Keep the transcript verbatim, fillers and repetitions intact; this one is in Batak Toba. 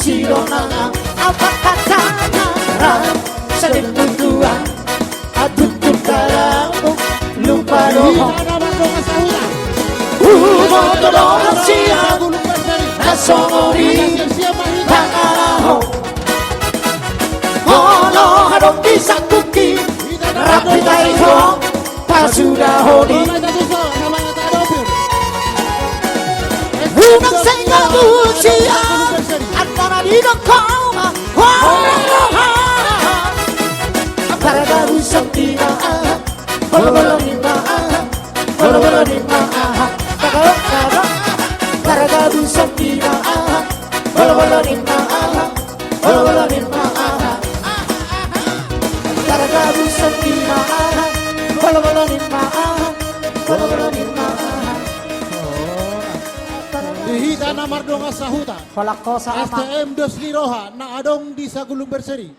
Sidongan apa katana, ra, sadin tutuan, atutu kalamu, lupa dohot. Umoto dohot sian, na songon i, pangalaho. Molo adong di sakuki, rap hita i ho, pasuda hodi. Unang sengga musian, antara di dokoma. Pargabuson ni ma aha, bolobolo ni ma aha, bolobolo ni ma aha. Pargabuson ni ma aha, bolobolo ni ma aha, bolobolo ni ma aha. Pargabuson ni ma aha, bolobolo ni ma aha, bolobolo ni ma aha. Di hita na mardongan sahuta. Holan hosa, amang. S T M Dos ni Roha na adong di Sagulung Berseri.